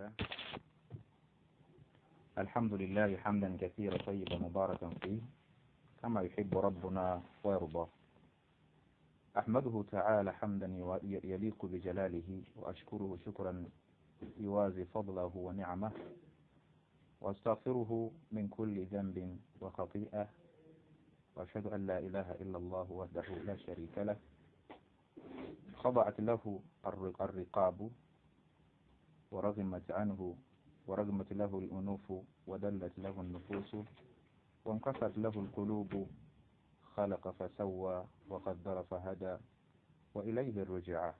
لله الحمد لله حمدا كثيرا طيبا مباركا فيه كما يحب ربنا ويرضى. أحمده تعالى حمدا يليق بجلاله، وأشكره شكرا يوازي فضله ونعمه، وأستغفره من كل ذنب وخطيئة، وأشهد أن لا إله إلا الله وحده لا شريك له، خضعت له الرقاب ورغمت عنه ورغمت له الأنوف ودلت له النفوس وانكسرت له القلوب، خلق فسوى وقدر فهدى وإليه الرجعة.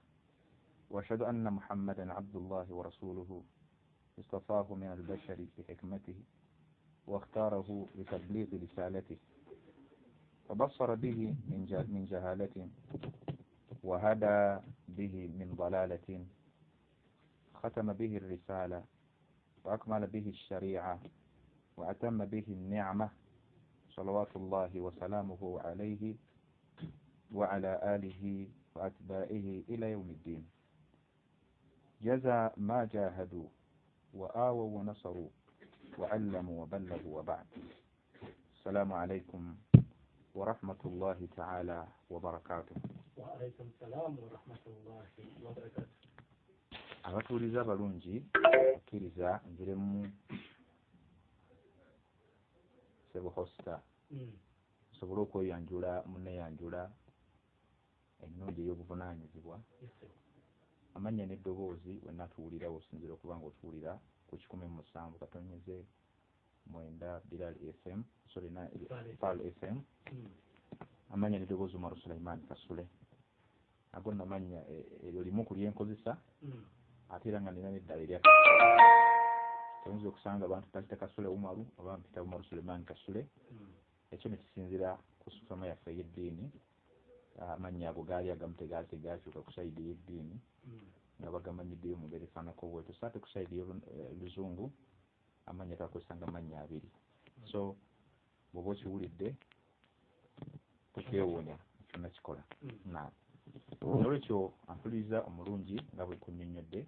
وأشهد أن محمدا عبد الله ورسوله، اصطفاه من البشر بحكمته واختاره لتبليغ رسالته، فبصر به من جهالة وهدى به من ضلالة، ختم به الرسالة وأكمل به الشريعة وأتم به النعمة، صلوات الله وسلامه عليه وعلى آله وأتباعه إلى يوم الدين. جزى ما جاهدوا وآووا ونصروا وعلموا وبلغوا، وبعد. السلام عليكم ورحمة الله تعالى وبركاته. وعليكم السلام ورحمة الله وبركاته. Abatuuliza abalungi, akkiriza nziremu sebo hosta nsobole okweyanjula munneyanjula ennungi ey'obuvunaanyizibwa. Amannya n'eddoboozi wenna tuwulira osinziira okuba nga otuwulira ku 107.9 Bilal FM, sorry, Pearl FM. Amannya n'eddoboozi Umaru Sulaiman Kasule. Ago nno amannya eryo limu ku lyenkozesa, ate era nga nina n'eddala erya oyinza okusanga abantu mpita Kasule Umaru oba mpita Umaru Sulaiman Kasule. Ekyo ne kisinziira ku ssoma yaffe ey'eddiini. Amannya ago gaali agamu tegakyuka ku sayidi y'eddiini nga bagamanyiddeyo mu ngeri efaananako bwetyo. So ate ku sayidi y'oluzungu amannya twakozesanga amannya abiri. So bw'oba okiwulidde tokyewuunya, kyonna kikola. Nolwekyo ampuliriza omulungi nga bwe kunnyonnyodde,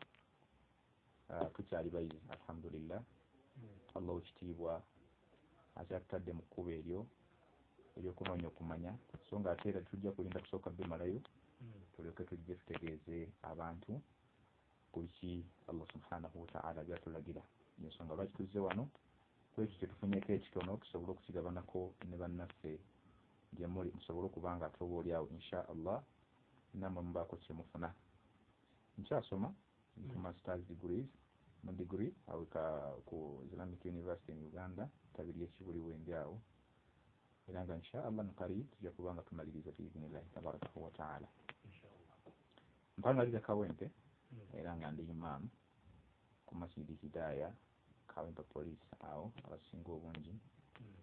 tukyali bayizi alhamdulillah. Allah w'ekitiibwa akyatutadde mu kkubo eryo ery'okunoonya okumanya, so nga ate era tujja kulinda kusooka bimalayo tulyoke tujje tutegeeze abantu ku biki Allah subhanahu wataala byatulagira. Ensonga lwaki tuzze wano, kwekyo kye tufunyeeko ekitono tusobole okukigabanako ne bannaffe gye muli, musobole okuba nga ate oba oliawo insha Allah nammwe mubaako kye mufuna. Nkyasoma ku masters degrees mu degree awo ku Islamic University in Uganda, ttabi ly'e Kibuli awo, era nga insha Allah nqarib tujja kuba nga tumaliriza biidhinillahi tabaraka wataala. Mpangalira Kawempe era nga ndi imaamu ku Masjidi Hidaya Kawempe Police, awo abasinga obungi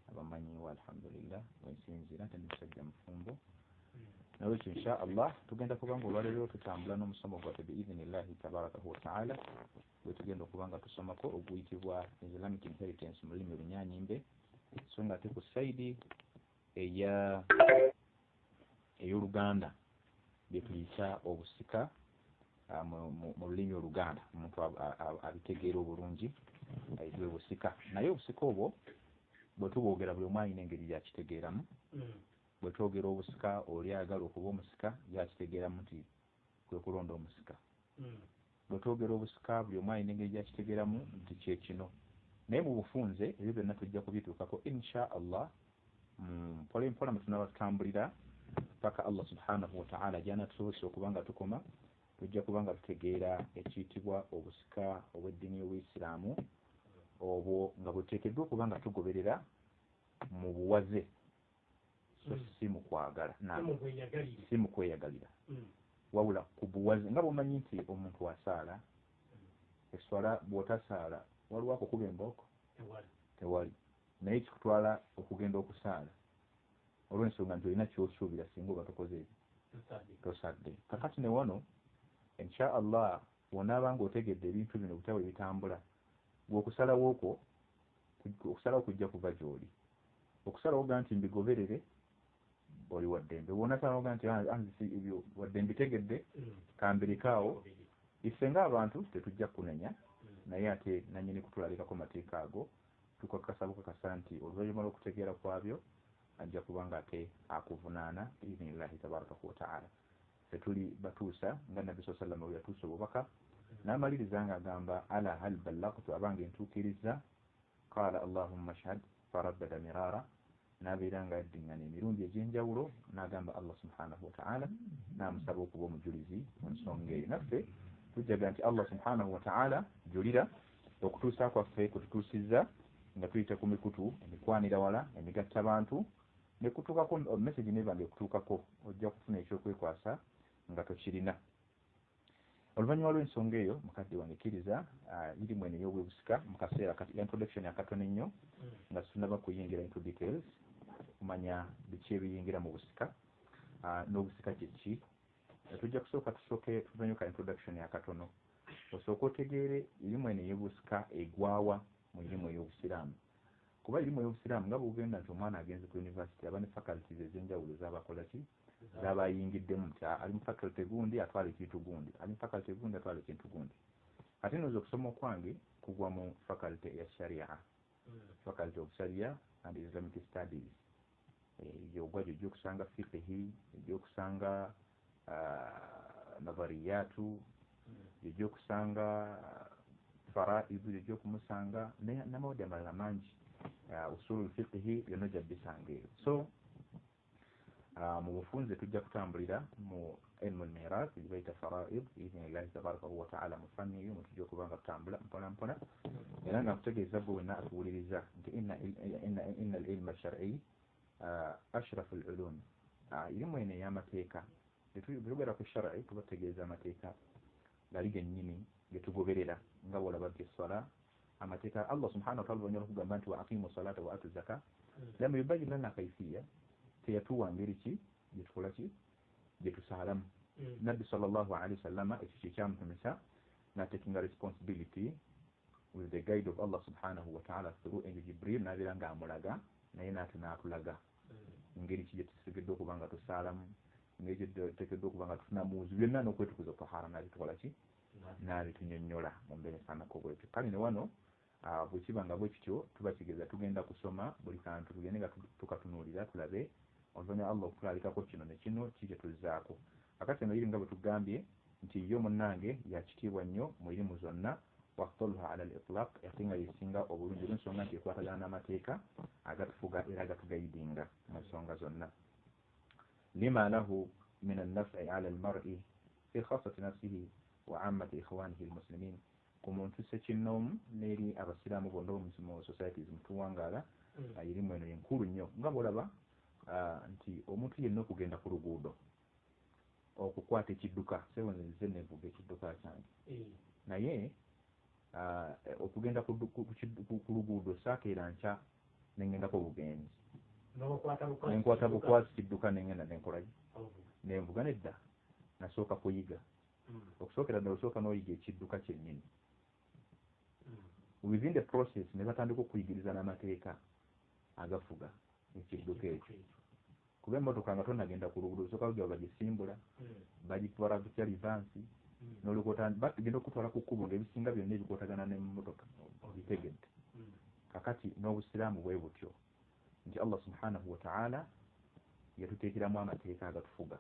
abamanyiwo alhamdulillah wensinziira, nte ndi musajja mufumbo. Nolwekyo insha Allah tugenda kuba nga olwaleero tutambula n'omusomo gwaffe biidhinillahi tabaraka wataala bwe tugenda okuba nga tusomako oguyitibwa Islamic Inheritance mu lulimi Olunyaanyimbe, so nga ate ku sayidi ey'Oluganda bye tuyita obusika mu lulimi Oluganda, omuntu abitegeera obulungi ayitibwe busika. Naye obusika obwo bwe tubwogera buli omu alina engeri gy'akitegeeramu. Bwe twogera obusika, oli ayagala okuba omusika gy'akitegeeramu nti kwe kulonda omusika. Bwe twogera obusika buli omu alina engeri gy'akitegeeramu nti kye kino. Naye mu bufunze ebyo byonna tujja kubituukako insha Allah mpola mpola mwe tunaaba tutambulira paka Allah subhanahu wataala gy'anaatusobozesa okuba nga tukoma. Tujja kuba nga tutegeera ekiyitibwa obusika obw'eddiini y'Obuyisiraamu obwo nga buteekeddwa okuba nga tugoberera mu buwaze, so si mu kwagala, si mu kweyagalira, wabula ku buwaze. Nga bw'omanyi nti omuntu asaala esswala, bw'otasaala waliwo akukuba embooko? Tewali. Naye kikutwala okugenda okusaala olw'ensonga nti olina ky'osuubira singa oba tokoze ebyo tosadde. Kakati ne wano insha Allah bw'onaaba ng'otegedde ebintu bino butya bwe bitambula, gwe okusalawo okwo okusalawo kujja kuva gy'oli. Okusalawo ga nti mbigoberere, oli wa ddembe. Bw'onasalawo ga nti ebyo wadde mbitegedde kambirikaawo, iffe ng'abantu tetujja kunenya. Naye Naye ate nannyini kutulalikako mateeka ago tukakasa bukakasa nti oluvannyuma lw'okutegeera kwabyo ajja kubanga ate akuvunaana biidhinillahi tabaraka wataala. Ffe tuli batuusa nga Nabbi saa sallama bwe yatuusa obubaka n'amaliriza ng'agamba ala hal ballagtu, abange ntuukiriza. Qaala allahumma shhad faraddada mirara, n'abeera nga yaddiŋŋana emirundi egy'enjawulo n'agamba Allah subhanahu wataala n'amusaba okuba omujulizi mu nsonga eyo. Naffe tujjaga nti Allah subhanahu wataala julira okutuusa kwaffe kututuusizza nga tuyita ku mikutu emikwanira wala emigatta bantu nekutuukako message neba nga ekutuukako ojja kufuna ekyokwekwasa nga tokirina. Oluvannyuma lw'ensonga eyo mukadde wange kkiriza irimu eno ey'obwebusika mu kaseera kati introduction akatono ennyo nga situnaba kuyingira into details kumanya biki ebiyingira mu busika n'obusika kye ki. Tujja kusooka tusooke tuvenyo ka introduction akatono osooke otegeere irimu eno ey'obusika egwawa mu irimu ey'obusiraamu. Kuba irimu ey'obusiraamu nga bw'ogenda nti omwana agenze ku university aba ne faculties ez'enjawulo z'abakola ki z'abayingiddemu nti ali mu faculty gundi atwala ekintu gundi, ali mu faculty gundi atwala ekintu gundi. Ate nooza okusoma okwange kugwa mu faculty ya sharia, faculty of sharia and Islamic studies. Gyogwa gyo ojja fiqhi, ojja okusanga nadhariyatu, ojja okusanga faraidu, ojja okumusanga n'amawulire amalala mangi, usulul fiqhi byonna ojja bisanga eyo. So mu bufunze tujja kutambulira mu ilmu al-mirath gye bayita faraid biidhinillahi tabaraka wataala. Mu fanni eyo mutujja okuba nga tutambula mpola mpola, era nga nkutegeeza gwe wenna atuwuliriza nti inna al-ilma shar'i ashrafu al-ulum. Irimu eno ey'amateeka bwe ku shar'i tuba tutegeeza amateeka gali gennyini getugoberera nga bw'olaba nti esswala amateeka Allah subhanahu wa ta'ala oluvannyuma lw'okugamba nti wa aqimu salata wa atu zaka lam yubayyin lana kayfiya, teyatuwa ngeri ki gyetukola ki gyetusaalamu. Nabbi sallallahu alaihi wasallama ekyo kye kyamutumisa n'atakinga responsibility with the guide of Allah subhanahu wa ta'ala through angel Jibril n'abeera ng'amulaga naye n'ate n'atulaga engeri ki gyetuteekeddwa okuba nga tusaalamu, engeri gyetuteekeddwa okuba nga tufunamu wuzu byonna n'okwetukuza tahara n'abitukola ki n'abitunyonnyola mu mbeera efaananako bwetyo. Kale ne wano bwe kiba nga bwe kityo tuba kigeza tugenda kusoma buli kantu tugende nga tukatunuulira tulabe oluvannyuma Allah okutulalikako kino ne kino ki kye tuzzaako. Kakati eno iri nga bwe tugambye nti yo munnange ya kitiibwa nnyo mu irimu zonna wafdaluha ala al-itlaq, ate nga yesinga obulungi olw'ensonga nti ekwatagana n'amateeka agatufuga era agatugayidinga mu nsonga zonna. Lima lahu min an-naf'i ala al-mar'i fi khassati nafsihi wa ammati ikhwanihi al-muslimin, ku muntu ssekinnoomu n'eri abasiraamu bonna mu societies mutuwangaala irimu eno enkulu nnyo nga bw'olaba nti omuntu yenna okugenda ku luguudo okukwata ekidduka, sebo nze nevuga ekidduka kyange naye okugenda ku luguudo saakeera nkya nengendako obugenzi nenkwata bukwasi kidduka nengenda nenkolaki nenvuga nedda, nasooka kuyiga. Okusookera ddala osooka n'oyiga ekidduka kyennyini. Within the process ne batandika okuyigiriza n'amateeka agafuga ekidduka ekyo. Kuba emmotoka nga tonnagenda ku luguudo osooka kugira bagisimbula, bagitwala kutya livansi, n'olyoka bagenda okutwala ku kkubo ng'ebisinga byonna ebikwatagana n'emmotoka obitegedde. Kakati n'obusiraamu bwe butyo nti Allah subhanahu wa ta'ala yatuteekeramu amateeka agatufuga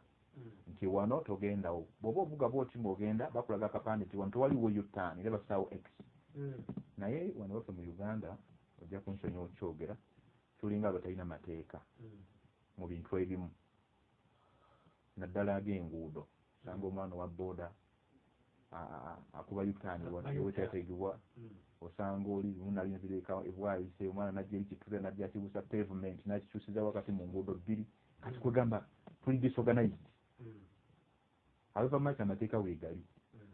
nti wano togendawo, bw'oba ovuga bw'oti ng'ogenda bakulaga akapande nti wano tewaliwo U-turn era bassaawo X. Naye wano waffe mu Uganda ojja kunsonyiwa okyogera tulinga abatalina mateeka mu bintu ebimu naddala ag'enguudo. Osanga omwana owa booda akuba U-turn wekyateegibwa, osanga oli munalina ebwayise omwana najja eri Kitule najja akibuusa pavement n'akikyusiza wakati mu nguudo bbiri. Kati kwegamba tuli disorganized. However much amateeka weegali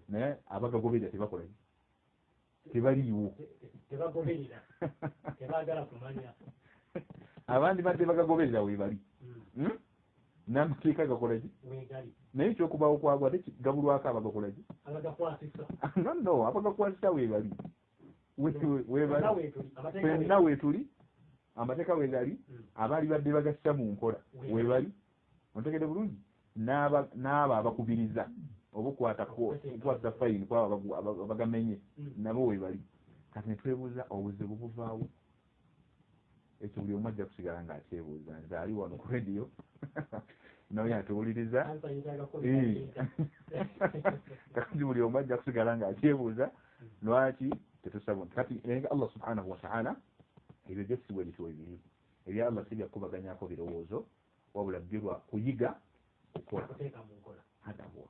naye abagagoberera tebakola tebaliiwo, tebagoberera tebaagala kumanya. Abandi badde bagagoberera weebali n'amateeka gakola ki naye ekyokubawo kwagwo ate gabulwako abagakola ki abagakwasisa. No abagakwasisa weebali ffenna weetuli amateeka weegali abaali badde bagassa mu nkola weebali. Ontegedde bulungi n'abo abakubiriza obukwata kukwata fayini kwabo abagamenye nabo weebali. Kati ne twebuuza obuzibu buvaawo. Ekyo buli omu ajja kusigala ng'akyebuuza. Nze ali wano ku rediyo naye atuwuliriza, kati buli omu ajja kusigala ng'akyebuuza lwaki tetusaba. Kati Allah subhanahu wa ta'ala ebyo byo si bwe bityo biri. Ebya Allah si byakubaganyako birowoozo, wabula birwa kuyiga kukola hadahuwa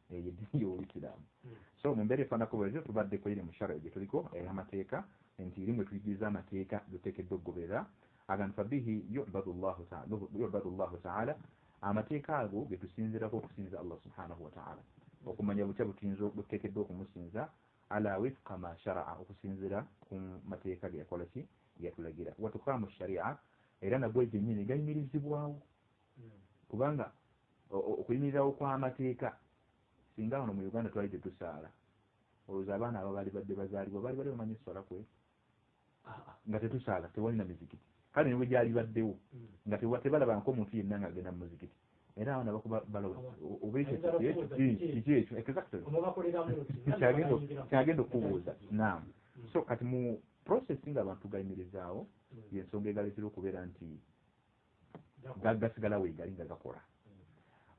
eyo eddiini y'obuyisiraamu. So mu mbeera efaananako bwetyo tubaddeko eri mu shara gye tuliko ey'amateeka, nti erimu etuyigiriza amateeka duteekeddwa okugoberera. Agamba fabihi yu'badu llahu ta'ala, amateeka ago ge tusinziirako okusinza Allah subhanahu wa ta'ala, okumanya butya buteekeddwa okumusinza ala wifqa ma shara'a, okusinziira ku mateeka ge yakola ki, yatulagira. Watuqamu sharia, era nagwo gennyini gayimirizibwawo, kubanga okuyimirirawo kw'amateeka singa wano mu Uganda twali tetusaala, olowooza abaana abo baali badde bazaalibwa baali badde bamanyi esswala kwe nga tetusaala, tewalina mizikiti. Kale ne bwe gyali baddewo nga tebalaba nk'omuntu yenna ng'agenda mu muzikiti, era abaana bakuba oba kiki ekyo exactly kyagenda okubuuza. Naam. So kati mu process nga abantu gayimirizaawo y'ensonga egaleetera okubeera nti gasigala weegali nga gakola.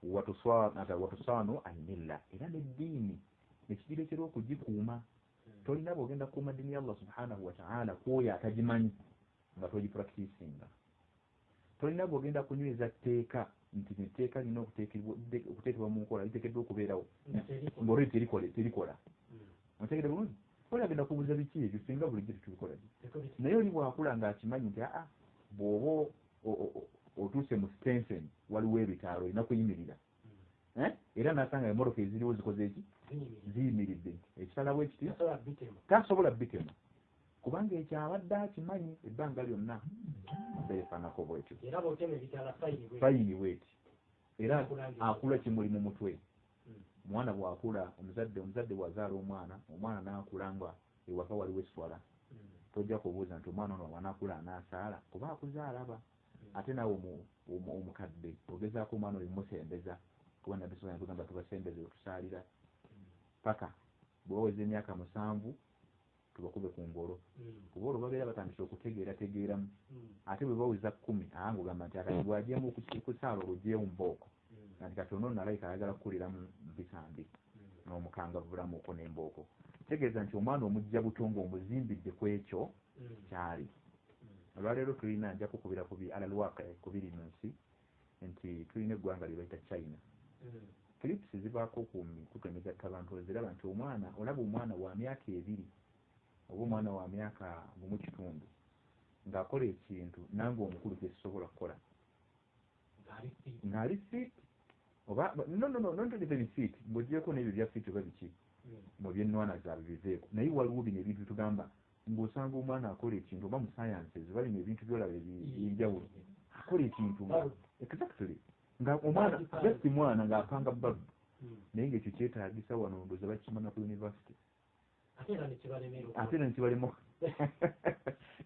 Watusaanu almilla, era n'eddiini nekigireetera okugikuuma. Tolina bw'ogenda kukuuma ddiini ya Allah subhanahu wa ta'ala kw'oyo atagimanyi nga togipracticinga. Tolina bw'ogenda kunyweza tteeka nti etteeka lirina okuteekebwa mu nkola, liteekeddwa okubeerawo ng'olwo terikola. Otegedde bulungi? Oli agenda kubuuza biki ebyo singa bulijjo tetubikola. Naye oli bw'akula ng'akimanyi nti aa bw'oba otuuse mu stensen waliwo ebitaalo olina kuyimirira, era n'asanga emmotoka eziriwo zikoze eki, ziyimiridde, ekitala bwe kiti tasobola bitema, kubanga ekyo abadde akimanyi ebbanga lyonna. Mbeera efaananako bwetyo fayini bweti, era akula kimuli mu mutwe. Omwana bw'akula, omuzadde bw'azaala omwana, omwana n'akula nga ewaka waliwo esswala, tojja kubuuza nti omwana ono bw'anaakula anaasaala, kuba akuze alaba. Ate naawe omukadde ogezaako omwana oyo musembeza, kuba Nabbi sallallahu alayhi wasallam tubasembeze otusaalira paka bwe baweza emyaka 7 tubakube ku ngolo, kuba olwo babeera batandise okutegeerategeeramu. Ate bwe baweza 10 anga ogamba nti akati bw'agyemu okusaala olwo mbooko, nti kati ono nalayika ayagala kukuliramu mpisa mbi n'omukangavvulamuko n'embooko. Kitegeeza nti omwana omujja buto ng'omuzimbidde ku ekyo kyali. Olwaleero tulina, nja kukubira alalwaka kubiri mu nsi, nti tulina eggwanga lye bayita China. Clips zibaako ku mikutu emigattabantu oziraba nti omwana, olaba omwana wa myaka 2 oba omwana wa myaka 1.5 ng'akola ekintu nange omukulu kye sisobola kukola, ng'ali fit oba no not even fit, ng'ogyeko n'ebyo bya fit oba biki mu by'ennwana zaabwe biveeko. Naye waliwo bino ebintu tugamba ng'osanga omwana akola ekintu oba mu sciences balina ebintu by'olaba ebyenjawulo, akola ekintu nga exactly nga omwana just mwana ng'apanga babu, naye ng'ekyo kyetaagisa wano ndowooza bakisoma na ku university ate era nekibalema.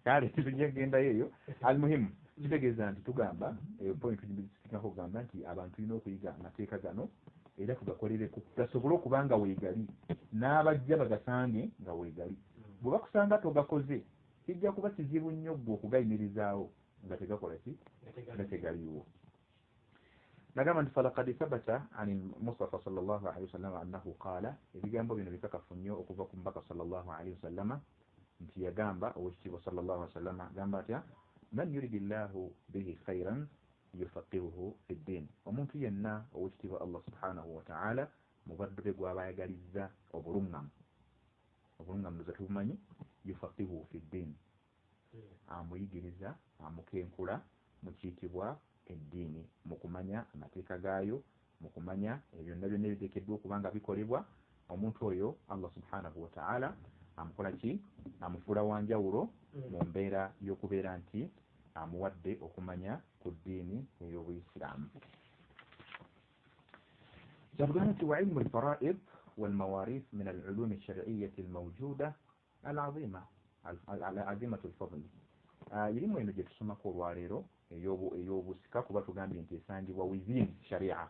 Kale tujja kugendayo eyo. Almuhimu kitegeeza nti tugamba eyo point tugisikako okugamba nti abantu tulina okuyiga amateeka gano era tugakolereko gasobole okuba nga weegali, n'abajja bagasange nga weegali. Bwe bakusanga togakoze kijja kuba kizibu nnyo ggwe okugayimirizaawo nga tegakola ki, nga tegaliiwo. Nagamba nti falaqad thabata ani Mustafa sallallahu alayhi wasallam annahu qaala, ebigambo bino bikakafu nnyo okuva ku Mubaka sallallahu alayhi wasallama nti yagamba oweekitiibwa sallallahu alayhi wasallama agamba atya, man yuridillahu bihi khairan yufaqihuhu fi ddin, omuntu yenna oweekitiibwa Allah subhanahu wa ta'ala mu baddu be gw'aba ayagalizza obuluŋŋamu, obuluŋŋamu ndoza tubumanyi, yufaqihuhu fi ddin, amuyigiriza amukenkula mu kiyitibwa eddiini, mu kumanya amateeka gaayo, mu kumanya byonna byonna ebiteekeddwa okuba nga bikolebwa. Omuntu oyo Allah subhanahu wa ta'ala amukola ki, amufuula wanjawulo mu mbeera y'okubeera nti amuwadde okumanya ku ddiini ey'obuyisiraamu. Kyatugamba nti wa ilmu lfaraid walmawarith min alulumi alshariiyati almawjuda alazima alazimatu lfadli. Irimu eno gye tusomako olwaleero ey'obusika, kuba tugambye nti esangibwa within sharia,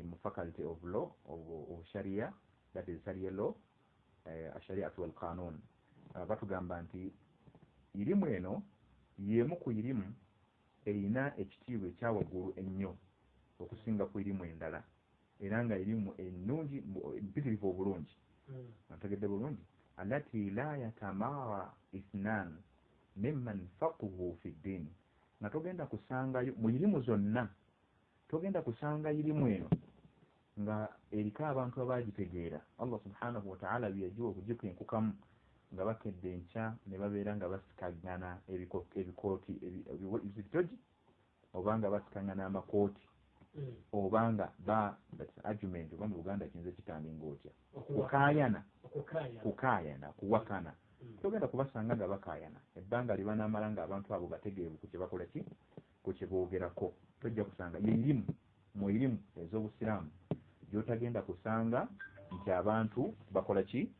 mu faculty of law of sharia, that is sharia law, ashariatu walqanun. Batugamba nti irimu eno y'emu ku irimu erina ekitiibwa ekyawaggulu ennyo okusinga ku irimu endala, era nga irimu ennungi mpitirivu obulungi. Ntegedde bulungi. Allati la yatamara ithnan mimman faquhu fi ddin, nga togenda kusangayo mu irimu zonna, togenda kusanga irimu eno nga eriko abantu abagitegeera Allah subhanahu wa ta'ala byeyagiwa okugikenkukamu, nga bakedde enkya ne babeera nga basikagana ebikooti ebitogi, oba nga basikagana amakooti, oba nga ba argument, oba mu Luganda kiyinza kitandinga otya, kukaayana, kuwakana. Togenda kubasanga nga bakaayana ebbanga lye banaamala nga abantu abo bategeevu ku kye bakola ki, ku kye boogerako. Tojja kusanga ye irimu mu irimu ez'obusiraamu gy'otagenda kusanga nti abantu bakola ki,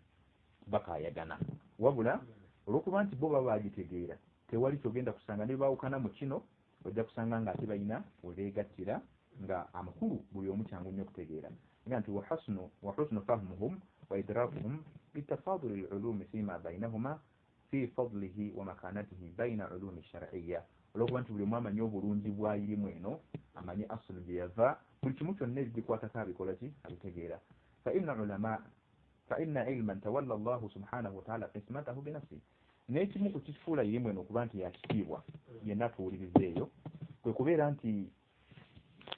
bakaayagana. Wabula olw'okuba nti bo baba bagitegeera, tewali kyogenda kusanga ne baawukana mu kino, ojja kusanga nga ate balina we beegattira nga amakulu buli omu kyangu nnyo okutegeera. Nga nti wa husnu fahmuhum wa idrakuhum bitafaduli al-ulumi fima bainahuma fi fadlihi wa makanatihi baina ulumi shar'iyya. Olw'okuba nti buli omu amanyi obulungi bwa irimu eno, amanyi asulu gye yava, buli kimu kyonna ebigikwatako abikola ki, abitegeera. Fa inna ilman tawalla Allahu subhanahu wa ta'ala qismatahu binafsihi. N'ekimu ku kifuula irimu eno okuba nti yakitiibwa yenna tuwuliriza eyo, kwe kubeera nti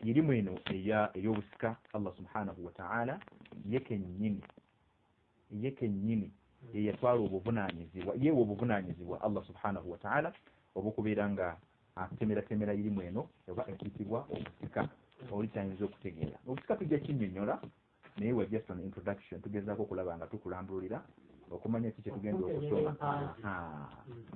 irimu eno ey'obusika Allah subhanahu wa ta'ala ye kennyini ye yatwala obuvunaanyizibwa, yeewa obuvunaanyizibwa Allah subhanahu wa ta'ala obukubeera nga atemeratemera irimu eno oba ekiyitibwa obusika. Oli kyayinza okutegeera obusika tujja kinnyonnyola, naye we just an introduction, tugezaako okulaba nga tukulambululira okumanya ki kyetugenda okusoma,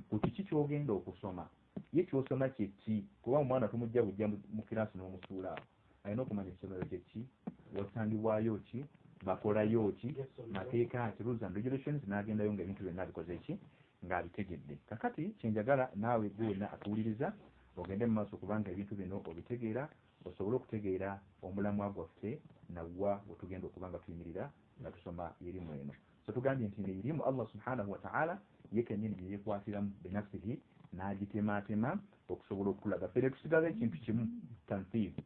ku kiki ky'ogenda okusoma, ye ky'osoma kye ki, kuba omwana tumujja bujja mu kiraasi n'omusuula awo, alina okumanya essomero kye ki, wasangibwayo ki, bakolayo ki, mateeka ki, rules and regulations, n'agendayo ng'ebintu byonna abikoze ki, ng'abitegedde. Kakati kyenjagala naawe gwe wenna atuwuliriza ogende mu maaso kubanga ebintu bino obitegeera, osobole okutegeera omulamwa gwaffe nawa we tugenda okuba nga tuyimirira nga tusoma irimu eno. So tugambye nti irimu Allah subhanahu wa ta'ala ye kennyini gye yeekwatiramu binafsihi n'agitemaatema okusobola okulaga ffe ne tusigaza ekintu kimu, tanfiidh,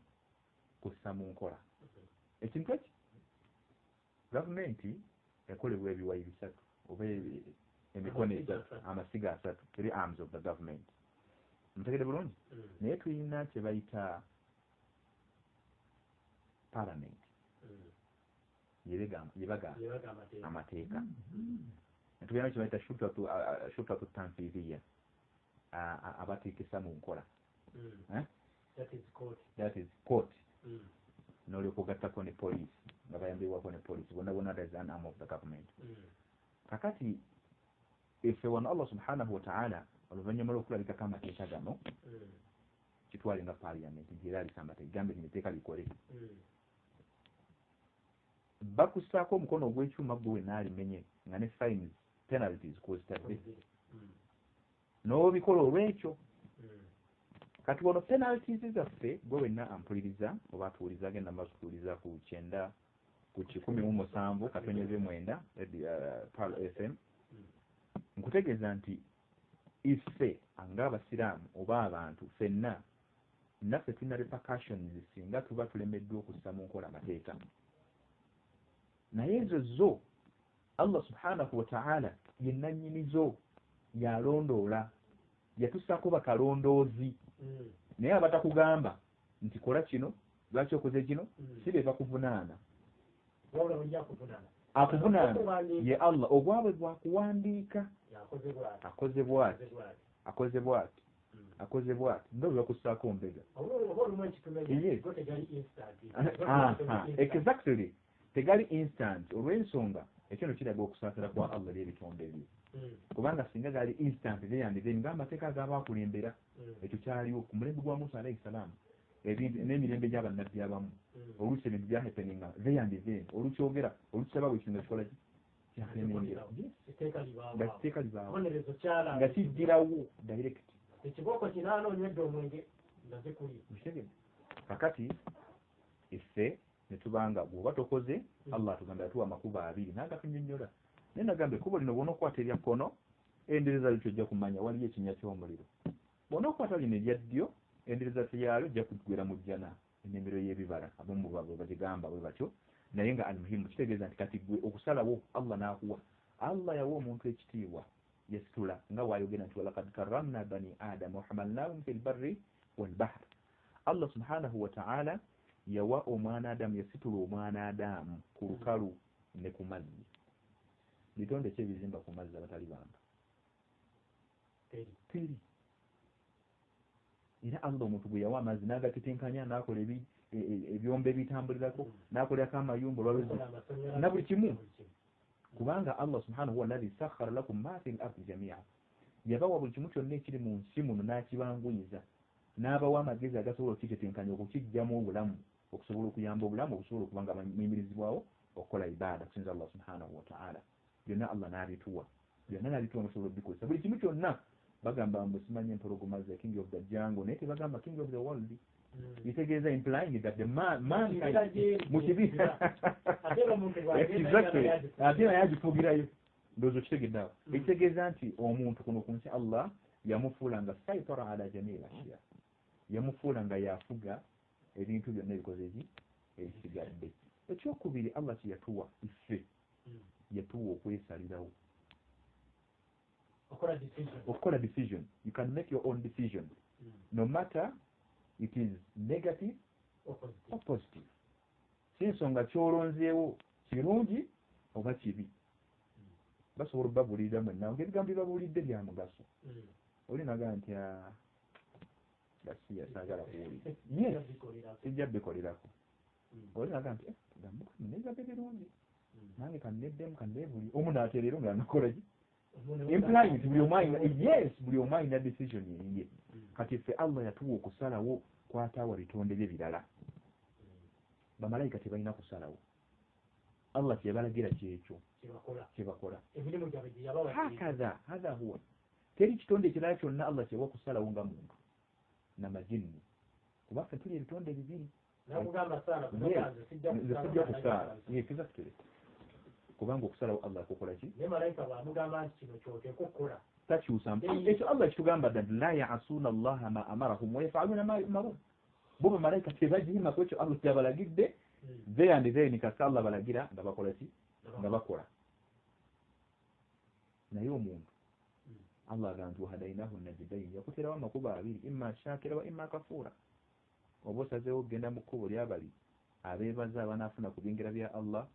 kussa mu nkola ekintu eki. Gavumenti ekolebwa ebiwayi bisatu oba emikono esatu, amasiga asatu, three arms of the government. Mutegedde bulungi? Naye tulina kye bayita parliament, yebaga amateeka. Netugenda kye bayita shurtatu tanfidhiya, abateekesa mu nkola. That is court. N'olyoka ogattako ne police, nga bayambibwako ne police, bonna bonna that is an arm of the government. Kakati effe wano Allah subhanahu wa ta'ala oluvannyuma lw'okulabikako amateeka gano, kitwale nga parliament nti era alisa amateeka, gambe lino etteeka likole, bakussaako omukono ogw'ekyuma gwe wenna alimenye nga ne fines, penalties kw'ozitadde, n'obikola olw'ekyo. Kati wano penalties zaffe gwe wenna ampuliriza oba atuwuliza, agenda mu maaso kuwuliriza ku 97.9 Pearl FM, nkutegeeza nti iffe ng'abasiraamu oba abantu ffenna naffe tulina repercussions singa tuba tulemeddwa okussa mu nkola amateeka. Naye ezo zo Allah subhanahu wa ta'ala ye nannyinizo, yalondoola, yatussaako bakalondoozi. Naye abatakugamba nti kola kino, lwaki okoze kino, si be bakuvunaana. Akuvunaana ye Allah, ogwabwe gwakuwandiika, akoze bw'ati, akoze bw'ati, akoze bw'ati, nga bwe bakussaako mbega. Exactly, tegali instant, olw'ensonga ekyo no kiraga okusaasira kwa Allah eri ebitonde bye. Kubanga singa gali instant there and then, ng'amateeka ag'abaakulembera, ekyo kyaliwo ku mulembe gwa Musa alayhi salaam, ebintu n'emirembe gy'abannabbi abamu, oluusi ebintu byahappeninga there and then, olukyogera olukisaba bwe kintu kikola ki, kyahappeningira nga kiteeka libaawo, nga kijjirawo direct. Ekibooko kinaana onywedde omwenge nga zikuli. Kakati iffe ne tubanga bw'oba tokoze, Allah atugamba yatuwa amakubo abiri n'agatunyonnyola. Naye nagamba ekkubo lino bw'onookwata erya kkono Endereza ojja kumanya waliyo ekinnya ky'omuliro. Bw'onookwata lino erya ddyo, endereza yaalyo ojja kugwera mu jjana, ennimiro y'ebibala, abamu bwe bagigamba bwe batyo. Naye nga almuhimu kitegeeza nti kati gwe okusalawo Allah n'akuwa. Allah yawa omuntu ekitiibwa, yasitula nga bw'ayogera nti walaqad karramna bani adama wahamalnahum fil barri wal bahr. Allah subhanahu wa ta'ala yawa omwana Adamu, yasitula omwana Adamu ku lukalu ne ku mazzi. Bitonde ki ebizimba ku mazzi abatali bantu? Teri. Era Allah omuntu gwe yawa amazzi n'agatetenkanya, n'akola ebyombo ebitambulirako, n'akolerako amayumba olwaluzzi na buli kimu. Kubanga Allah subhanahu wa alladhi sakhkhara lakum ma fil ardi jami'a, yabawa buli kimu kyonna ekiri mu nsi muno n'akibanguyiza, n'abawa amagezi agasobola okukitetenkanya, okukiggyamu obulamu, okusobola okuyamba obulamu obusobola okuba nga muyimirizibwawo okukola ibaada kusinza Allah subhanahu wa ta'ala. Byonna Allah n'abituwa, byonna n'abituwa musobola okubikozesa buli kimu kyonna. Bagamba mbu simanyi empologoma ze king of the jungle, naye tebagamba king of the world. Bitegeeza implying that the man mu kibiina exactly ate naye agifugirayo. Ndowooza okitegedde awo. Ekitegeeza nti omuntu kuno ku nsi Allah yamufuula nga saitara ala jamii ashiya, yamufuula nga yafuga ebintu byonna ebikoze eki ebisigadde. Ekyokubiri Allah kye yatuwa iffe, yatuwa okwesalirawo, okukola decision. You can make your own decision no matter it is negative or positive. Si nsonga ky'olonzeewo kirungi oba kibi. Basobola obbabulirira mwenna ng'ebigambo bye babuulidde bya mugaso. Oli n'agamba nti gasiya saagala kuwulira, yes, sijja bikolerako. Oli n'agamba nti gambo nebigambo birungi, nange kanneddemu kanneebuli. Omu n'atereera omulala n'akola ki? Implying nti buli omu alina, yes, buli omu alina decision eyiye. Kati ffe Allah yatuwa okusalawo kwataawa bitonde bye birala. Bamalayika tebalina kusalawo, Allah kyebalagira kyekyo kyebakola. Hakadha hadha huwa. Teri kitonde ekirala kyonna Allah kyewa kusalawo nga muntu na majinni, kuba ffe tuli ebitonde bibiri. Nze sijja kusaala, exactly, kubanga okusalawo Allah kukola ki? Takyusa ekyo. Allah kitugamba dda nti la ya'asuuna Allaha ma amarahum wa yaf'aluuna ma yu'maruun. Bo bamalayika tebajiima ku ekyo Allah kyabalagidde. There and then kasita Allah balagira nga bakola ki? Nga bakola. Naye omuntu Allah agamba nti wahadainahu najdain, yakuterawo amakubo abiri, imma shakira wa imma kafuura. Oba osazeewo okugenda mu kkubo lyabali abeebaza abanaafuna ku byengera bya Allah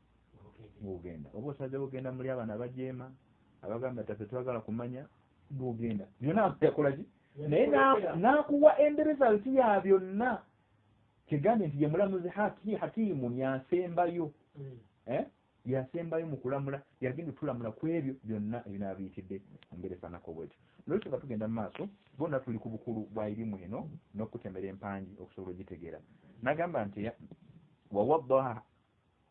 ng'ogenda, oba osazeewo okugenda muli abano abajeema abagamba taffe twagala kumanya ng'ogenda. Byonna yakola ki? Naye n'akuwa end result ya byonna. Kigambye nti ye mulamuzi hakimu, yasembayo, yasembayo mu kulamula, yagenda otulamula ku ebyo byonna ebinaabiyitidde mu mbeera efaananako bwetyo. Nolwekyo nga tugenda mu maaso, bonna tuli ku bukulu bwa irimu eno n'okutemera empangi okusobola ogitegeera. N'agamba nti wawaddaha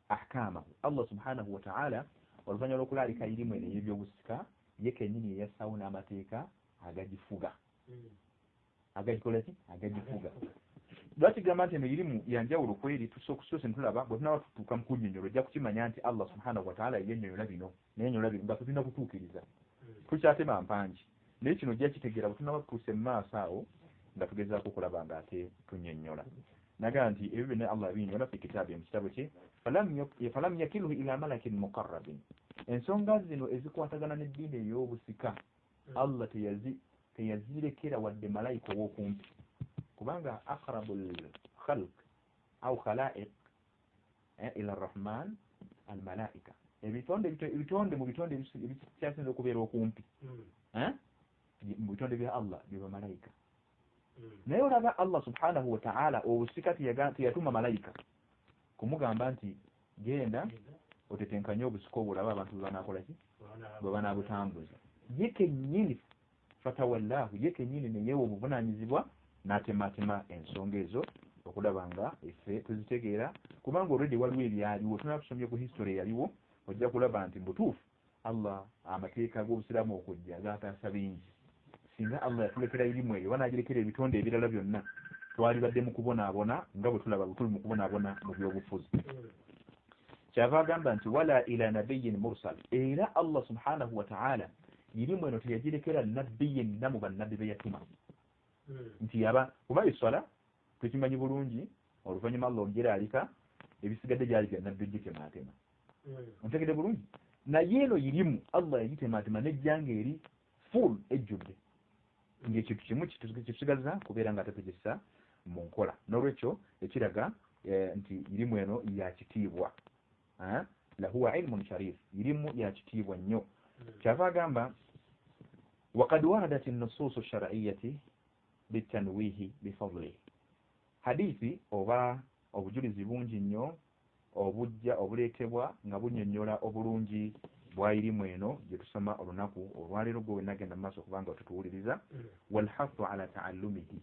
ahkamahu. Allah subhanahu wa ta'ala oluvannyuma lw'okulaalika irimu eno ey'ebyobusika, ye kennyini yeyassaawo n'amateeka agagifuga, agagikola ki? Agagifuga. Lwaki gamba nti eno irimu yanjawulo kweri? Tusoose ntulaba bwe tunaaba tutuuka mu kunnyonnyola ojja kukimanya nti Allah subhanahu wa ta'ala yennyonnyola bino nayennyonnyola bino nga tulina kutuukiriza, tukyatema mpangi. Naye kino ojja kitegeera bwe tunaaba tutuuse mu maaso awo nga tugezaako okulaba nga ate tunnyonnyola. Nagamba nti ebyo byonna Allah yabinyonnyola fi kitaabi, mu kitabo kye, falam yakilhu ila malakin muqarrabin. Ensonga zino ezikwatagana n'eddiini ey'obusika Allah teyazirekera wadde malayika ow'okumpi, kubanga aqrabul khalq au khalaiq ila arrahman almalaika. Ebitonde mu bitonde ebikyasinze okubeera okumpi mu bitonde bya Allah bye bamalayika. Naye olaba Allah subhanahu wa ta'ala obusika teyatuma malayika kumugamba nti genda otetenkanye obusika obulaba abantu bwe banaakola ki, bwe banaabutambuza. Ye kennyini fatawallahu, ye kennyini ne yeewa obuvunaanyizibwa n'atematema ensonga ezo okulaba nga effe tuzitegeera, kubanga already waliwo ebyaliwo. Tunaba tusomye ku history eyaliwo, ojja kulaba nti mubutuufu Allah amateeka g'obusiraamu okujja gaataasa bingi. Singa Allah yatulekera irimu eyo oba n'agirekera ebitonde ebirala byonna, twalibadde mu kubonaabona nga bwe tulaba bwe tuli mu kubonaabona mu byobufuzi. Kyava agamba nti wala ila nabiyyin mursal. Era Allah subhanahu wa ta'ala Irimu eno teyagirekera nabbi yenna mu bannabbi be yatuma nti yaba kuba eswala tukimanyi bulungi oluvannyuma Allah ogeraalika ebisigadde byali bya nabbi gitemaatema ontegedde bulungi naye eno irimu Allah yagitemaatema nejjanga eri full ejjudde ng'ekintu kimu kitusigaza kubeera nga tetugissa mu nkola n'olwekyo ekiraga nti irimu eno ya kitiibwa lahuwa ilmun sharif irimu ya kitiibwa nnyo kyava agamba waqad waradat an-nusus ash-shar'iyyati bitanwihi bifadlihi hadithi oba obujulizi bungi nnyo obujja obuleetebwa nga bunnyonnyola obulungi bwa irimu eno gye tusoma olunaku olwaleero gwe wenagenda mu maaso kubanga tutuwuliriza walhathu ala ta'allumihi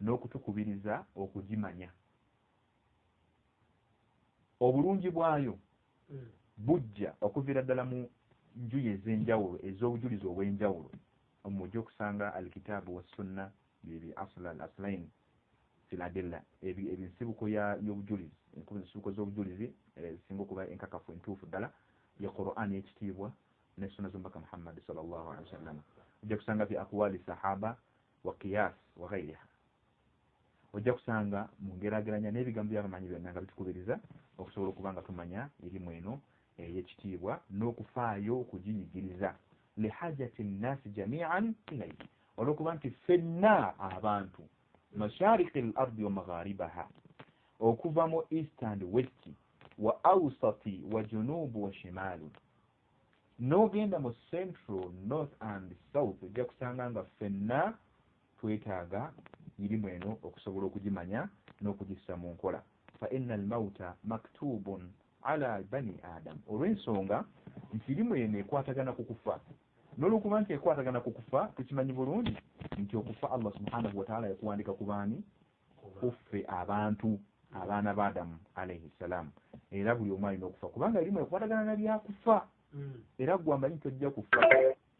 n'okutukubiriza okugimanya obulungi bwayo bujja okuviira ddala mu njuyi ez'enjawulo ez'obujulizi obw'enjawulo omujja okusanga alkitaabu wassunna byebi asla al aslain fil adilla ebinsibuko y'obujulizi ensibuko z'obujulizi ezisinga okuba enkakafu entuufu ddala ya Qur'an ekitiibwa ne sunna z'omubaka Muhammad sallallahu alaihi wasallam ojja kusanga fi aqwali sahaba wa qiyas wa ghayriha ojja kusanga mu ngerageranya n'ebigambo by'abamanyi byonna nga bitukubiriza okusobola okuba nga tumanya erimu eno ey'ekitiibwa n'okufaayo okugiyigiriza lihajati nnasi jamian ilayhi olw'okuba nti ffenna abantu mashariki al ardi wa magharibaha okuva mu east and west wa awsati wa junubu wa shimalu n'ogenda mu central north and south ojja kusanga nga ffenna twetaaga irimu eno okusobola okugimanya n'okugissa mu nkola fa inna al-mauta maktubun ala bani adam olw'ensonga nti irimu eno ekwatagana ku kufa n'olwokuba nti ekwatagana ku kufa tukimanyi bulungi nti okufa Allah subhanahu wa ta'ala yakuwandika ku baani kuffe abantu abaana ba Adamu alayhi salam era buli omu alina okufa kubanga irimu ekwatagana na byakufa era gwe amanyi tojja kufa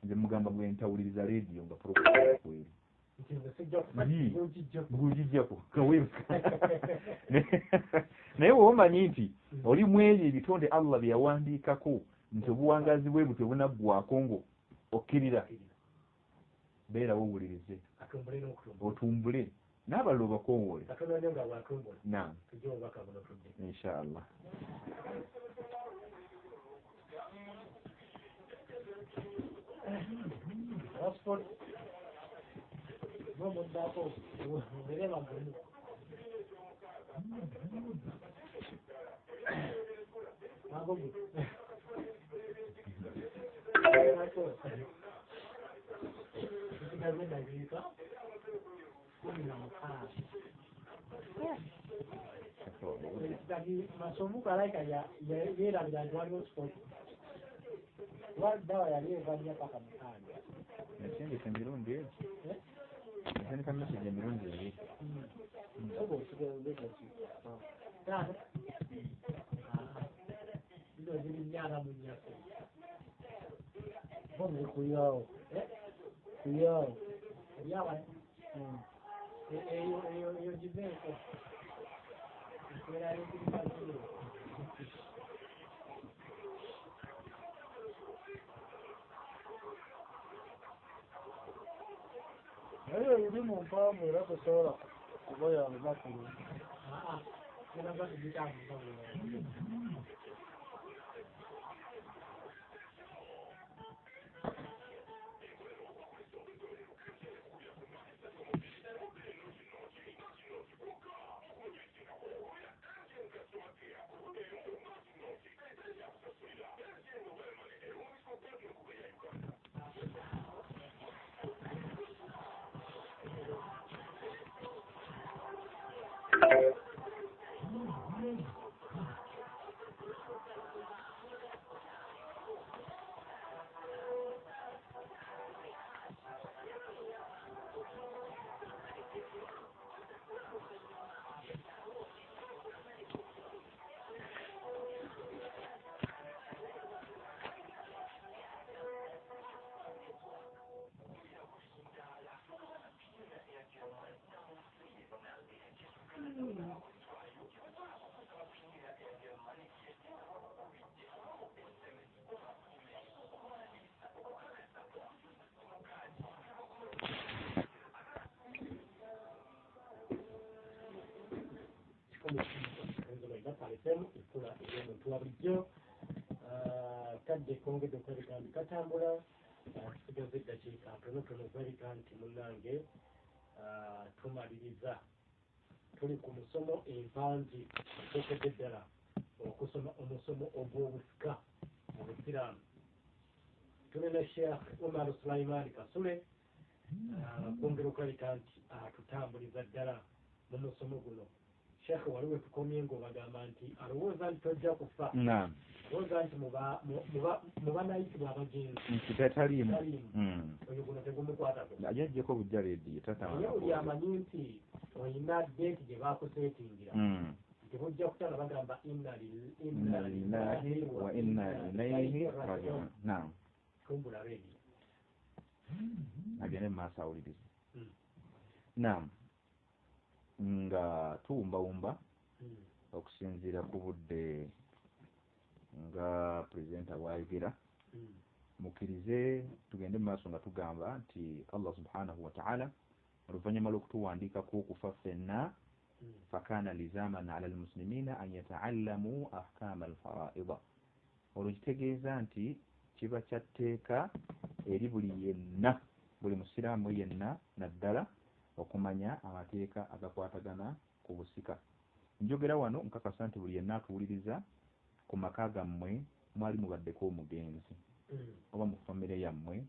nze mugamba bwe ntawuliriza rediyo nga program kweri gujijjako naye bw'omanyi nti oli mu ebyo ebitonde Allah bye yawandiikako nti obuwangaazi bwe butyo bunaggwako ngo okkirira beerawo owulirize otumbule n'abalala obakowoole naam insha Allah. Masumbuko alaika yeerabira nti waliwo sport dawa yali evanya paka mukaaga Nasindika emirundi egi nasindika message emirundi ebiri zino ziri nnyana mu nnyako kuyawo kuyawo eryawa eyo eyo eyo giveeko ekweraliikiriza zero. Naye erimu mpaamu era tosobola kuba ya lunaku lumu. Tulaga tugitambuza bulungi. FM, ekkula ery'omuntu wa bulijjo. Kadde kongedde okulabika nti katambula, tusigaza eddakiika ntonotono okulabika nti munnange tumaliriza. Tuli ku musomo empangi osookedde ddala okusoma omusomo ogw'obusika mu Busiraamu. Tulina Sheikh Umar Sulaiman Kasule kwongera okulabika nti atutambuliza ddala mu musomo guno. Sheikh, waliwo tukomye ng'obagamba nti alowooza nti tojja kufa, alowooza nti mu banayitibwa abagenzi nti tataliimu, oyo guno tegumukwatako, ajjeko bujja leediyo. Naye buli amanyi nti olina deeti gye baakuseetingira nti bujja kutana, bagamba inna lillahi wa inna ilayhi rajiun. Naam, tumbula leediyo agende mu maaso awulirize. Naam, nga tuwumbawumba okusinziira ku budde nga pulezidenti bw'ayogera, mukkirize tugende mu maaso nga tugamba nti Allah subhanahu wa ta'ala oluvannyuma lw'okutuwandiikako okufa ffenna, fakana lizaman ala almuslimina an yataallamu ahkama alfaraida. Olwo kitegeeza nti kiba kya tteeka eri buli yenna, buli musiraamu yenna naddala okumanya amateeka agakwatagana ku busika. Njogera wano nkakasa nti buli yenna atuwuliriza, ku maka gammwe mwali mubaddeko omugenzi, oba mu famire yammwe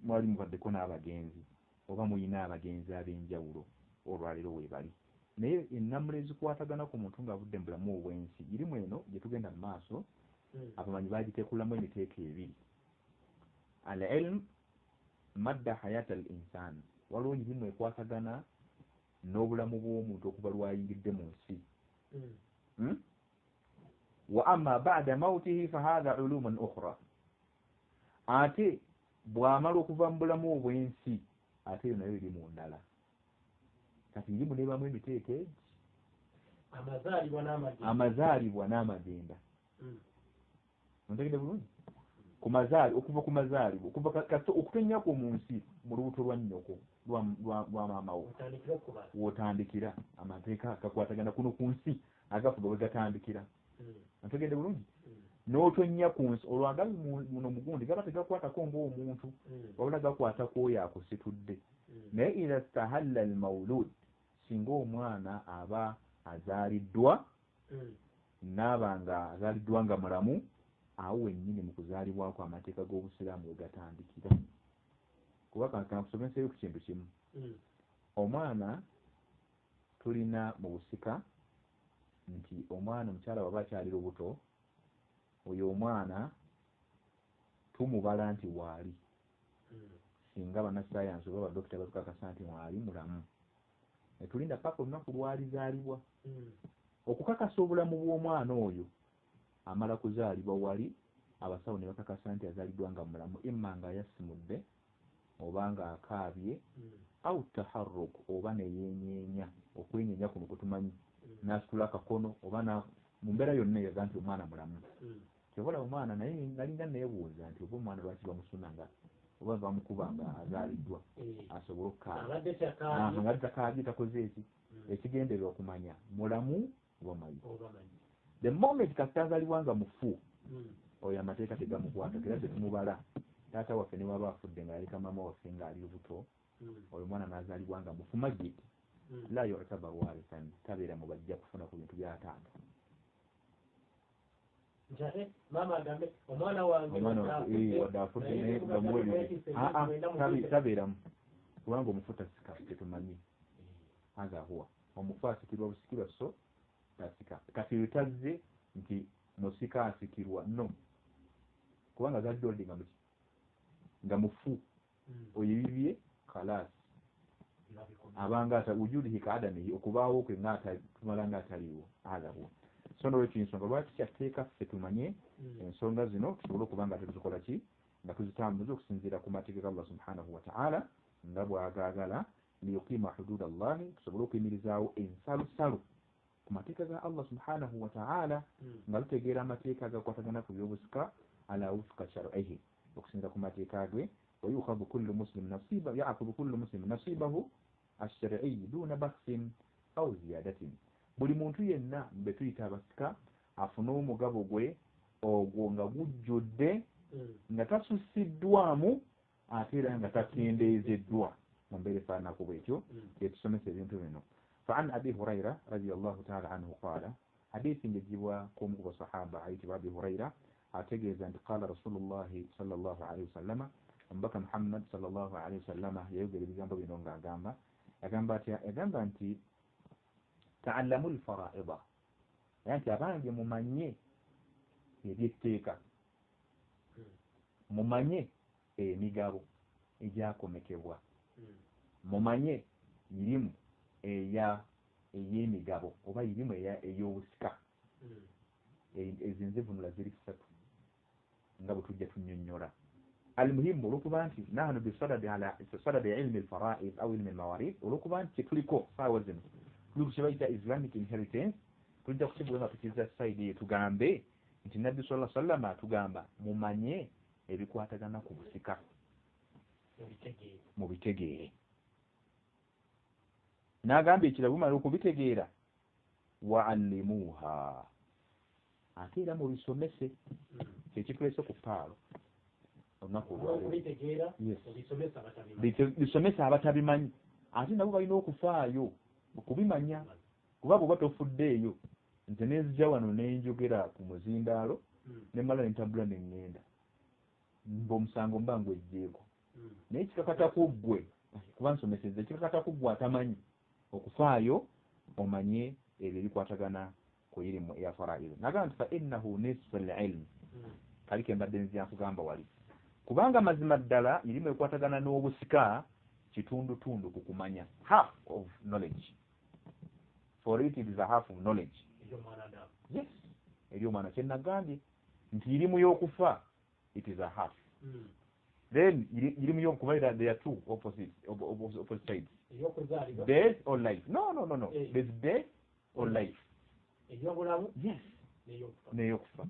mwali mubaddeko n'abagenzi, oba muyina abagenzi ab'enjawulo olwaleero weebali. Naye ennamula ezikwatagana ku muntu ng'avudde mu bulamu obw'ensi irimu eno gye tugenda mu maaso, abamanyi bagitekulamu emiteeko ebiri. Al ilm madda hayata al insan, waliwo irimu ekwatagana n'obulamu bw'omuntu okuva lwayingidde mu nsi. Wa amma ba'da mautihi fahadha ulumun ukhra, ate bw'amala okuva mu bulamu obw'ensi ate eyo nayo irimu ndala. Kati irimu nebamu emiteeko egi amazaalibwa n'amagenda. Ontegedde bulungi? Ku mazaali, okuva ku mazaalibwa, okuva kasita okutonnyako mu nsi mu lubuto lwa nnyoko lwa maama wo w'otandikira amateeka agakwatagana kuno ku nsi agafuga we gatandikira. Ontegedde bulungi? N'otonnya ku nsi olwo agali muno mugundi gaba tegakwatako ng'omuntu, wabula gakwata ku oyo akusitudde. Naye idha stahalla almawlud, singa omwana aba azaaliddwa n'aba nga azaaliddwa nga mulamu, awo wennyini mu kuzaalibwako amateeka g'obusiraamu we gatandikira. Kuba kankusomeseeyo ku kintu kimu. Omwana tulina mu busika nti omwana omukyala bw'aba akyali lubuto, oyo omwana tumubala nti waali, singa bannassaayansi oba badokita batukakasa nti waali mulamu, ne tulinda paka olunaku lwalizaalibwa. Okukakasa obulamu bw'omwana oyo amala kuzaalibwa wali abasawo ne bakakasa nti azaaliddwa nga mulamu, imma nga yasimudde oba nga akaabye, au taharruk, oba ne yeenyeenya, okwenyeenya kuno kwe tumanyi, n'asitula akakono oba mu mbeera yonna eraga nti omwana mulamu. Kyova olaba omwana, naye nalinga neebuuza nti oba omwana lwaki bamusuna nga oba bamukuba nga azaaliddwa asobole okukaaba, nga takaabye takoze eki, ekigendererwa okumanya mulamu oba mayi. The moment kasita azaalibwa nga mufu, oyo amateeka tegamukwatako era tetumubala. Taata waffe ne waba afudde nga yaleka maama waffe ng'ali lubuto, oyo omwana n'azaalibwa nga mufu mayit, la yu'tabaru warithan, tabeera mu bajja kufuna ku bintu bya taata. Nti maama agambe omwana wange wadde afudde naye bamuwe, tabeeramu, kubanga omufu tasika, tetumanyi. Hadha huwa, omufu asikirwa busikirwa, so tasika. Kati oyo tazze nti musika asikirwa, no, kubanga azalidde oldi nga muki nga mufu, oyo ebibye khalas abanga ata wujudihi ka adamihi, okubaawo kwe nga tumala nga ataliiwo. Hadha huwa. So nolwekyo ensonga lwaki kyatteeka ffe tumanye ensonga zino, tusobole okuba nga tetuzikola ki, nga tuzitambuza okusinziira ku mateeka ga Allah subhanahu wa ta'ala nga bw'agaagala, liyuqima hudud Allahi, tusobole okuyimirizaawo ensalosalo ku mateeka ga Allah subhanahu wa ta'ala, nga tutegeera amateeka agakwatagana ku by'obusika ala wufqa shar'ihi, okusinziira ku mateeka ge. Wa yukhadhu kullu muslim nasiba, ya'khudhu kullu muslim nasibahu ash-shar'i duna bakhsin aw ziyadatin. Buli muntu yenna be tuyita abasika afune omugabo gwe ogwo nga gujjudde, nga tasusiddwamu ate era nga takendeezeddwa mu mbeera efaananako bwetyo. Yetusomesa ebintu bino. Fa an Abi Huraira radiallahu taala anhu qala, hadithi ngejibwa ku omu ku basahaba ayitibwa Abi Huraira, ategeeza nti qala Rasulullahi sallallahu alaihi wasallama, omubaka Muhammad sallallahu alaihi wasallama yayogera ebigambo bino ng'agamba, yagamba atya? Yagamba nti taallamu lfaraida, era nti abange mumanye ebyetteeka, mumanye emigabo egyakomekebwa, mumanye irimu ey'emigabo oba irimu ey'obusika. Ezo nzivunula ziri ssatu nga bwe tujja tunnyonnyola. Almuhimu, olwokuba nti nahnu bisadadi ala sadadi ilmi alfaraid au ilmi almawarith, olwokuba nti kyetuliko saawa zino tuli ku kye bayita Islamic inheritance, tujja kukibuga nga tukiza side eyo, tugambe nti Nabbi sallallahu sallama atugamba mumanye ebikwatagana ku busika, mubitegeere. N'agamba ekirala, bumala okubitegeera, waallimuuha, ate era mubisomese. Kyekituleese ku paalo olunaku olwaleero, bisomesa abatabimanyi, ate nabo balina okufaayo okubimanya, kuba bw'oba tofuddeeyo, nze nenzija wano nenjogera ku muzindaalo nemmala nentambula neŋŋenda, mba omusango mba ngwejjeeko. Naye kikakatako ggwe kuba nsomesezza, kikakatako ggwe atamanyi okufaayo omanye ebyo ebikwatagana ku irimu eya faraid. Nagamba nti fa innahu nisfu lilmi, kali ke mbadde nzija nkugamba wali, kubanga mazima ddala irimu ekwatagana n'obusika kitundutundu ku kumanya, half of knowledge. For it is a half of knowledge. Yes, eri omwana kyenagambye nti irimu y'okufa, it is a half. Then irimu y'okuba, there are two opposite sides, death or life. No, no, no, no, there's death or life. Yes, n'eyokufa.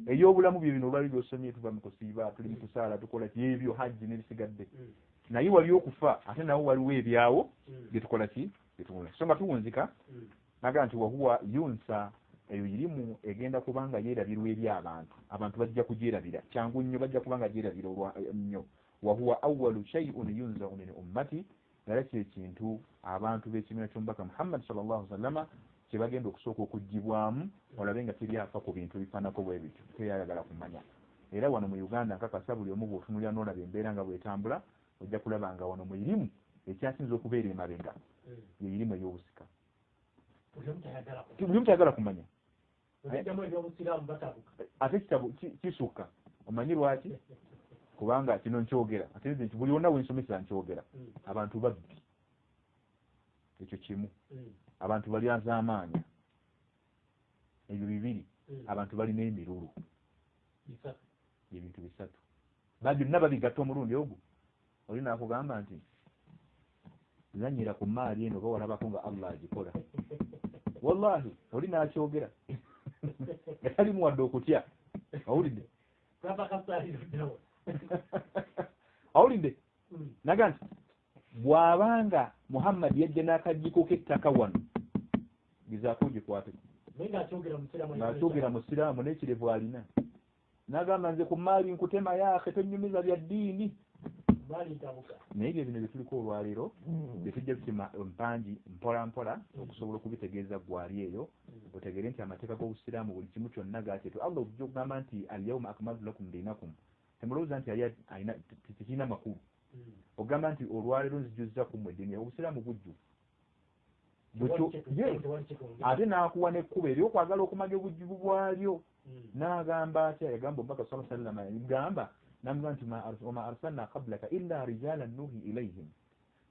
Ey'obulamu bye bino olwali byosomye, tuva mu kusiiba, tuli mu kusaala, tukola ki, ebyo hajji n'ebisigadde. Naye wali okufa, ate nawo waliwo ebyawo byetukola ki, byetukola. So nga tuwunzika, naga nti wahuwa yunsa, eyo irimu egenda kubanga yeerabirwa eri abantu, abantu bajja kugyerabira kyangu nnyo, bajja kubanga gyerabira nnyo. Wahuwa awalu shay'un yunzau min ummati, era kye kintu abantu b'ekibiina ky'omubaka Muhammad sallallahu sallama kye bagenda okusooka okuggyibwamu, olabe nga teryafa ku bintu bifaanako bwe bityo, teyayagala kumanya. Era wano mu Uganda nkakasa buli omu bw'otunulira n'olaba embeera nga bw'etambula, ojja kulaba nga wano mu irimu ekyasinza okubeera emabega ye irimu ey'obusika. Buli omu tayagala kumanya, ate ekitabo kisukka. Omanyi lwaki? Kubanga kino nkyogera, ate nze nti buli wonna wensomesa nkyogera, abantu babbi, ekyo kimu. Abantu balyazaamaanya, ebyo bibiri. Abantu balina emirulu, ebintu bisatu byonna babigatta omulundi ogwo. Oli naakugamba nti zanyira ku maali eno, oba walabako nga Allah agikola. Wallahi oli n'akyogera nga talimu wadde okutya. Owulidde? Owulidde? Naga nti bw'abanga Muhammad yajja n'akajjiko k'ettaka wano, gezaako ogikwateko, ng'akyogera musiraamu n'ekirevu alina, n'agamba nze ku maali nkutema yaake, tonnyumiza bya ddiini. Naye ebyo bino byetuliko olwaleero byetujja tutema empangi mpola mpola okusobola okubitegeeza gwali eyo, otegeere nti amateeka g'obusiraamu buli kimu kyonna gakyetu. Allah okujja okugamba nti alyauma akmaltu lakum dinakum, temulowooza nti alina tekirina makulu. Ogamba nti olwaleero nzijuzza ku mmwe eddiini, obusiraamu bujjuvu, ate n'akuwa n'ekkubo ery'okwagala okumanya obujjuvu bwalyo. N'agamba atya? Yagamba omubaka sallallahu alaihi wasallam, yagamba namugamba nti wama arsalna qablaka illa rijalan nuhi ilayhim,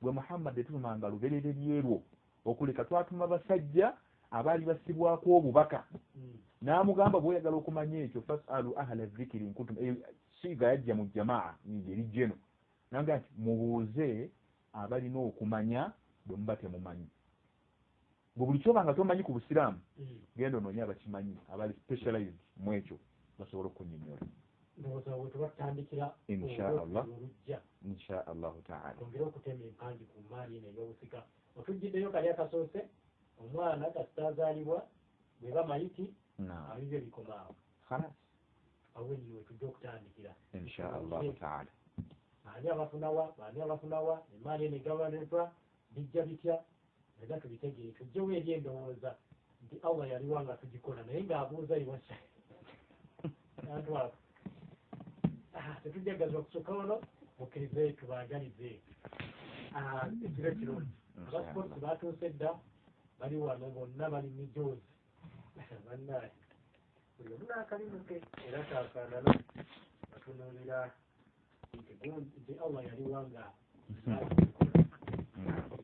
gwe Muhammad tetutumanga lubereberye lwo okuleka twatuma basajja abaali bassibwako obubaka. N'amugamba bw'oyagala okumanya ekyo, fasalu ahla dhikiri nkuntum, siiga yajja mu jamaa eri jeno, nagamba nti mubuuze abalina okumanya bwe muba temumanyi. Bwe buli kyoba nga tomanyi ku busiraamu, genda onoonye abakimanyi abali specialized mu ekyo basobole okunnyonnyola. Ndowooza we tuba tutandikira. Insha Allah. Olujja. Insha Allahu taala. Twongere okutema empangi ku maali eno ey'obusika. Otugiddeyo kali akasoose. Omwana kasita azaalibwa bweba mayiti Naam. abibyo bikomaawo. Khalas. Awo wennyini we tujja okutandikira. Insha Allahu taala. Baani abafunawa, baani abafunawa, emaali eno egabanibwa bijja bitya, era tubitegeere tujjewo eri endowooza nti Allah yaliwa nga tugikola naye ng'abuuza iwasa abantu abo. Tetujja gaza okusukka wano, mukkirize tubaagalize ekiro kirungi. Aba sports batuuse dda, bali wano bonna bali mijoozi bannaye, buli omu n'akalimu ke era kafaanana batunuulira nti Allah yaliwa nga tugikola. Naam.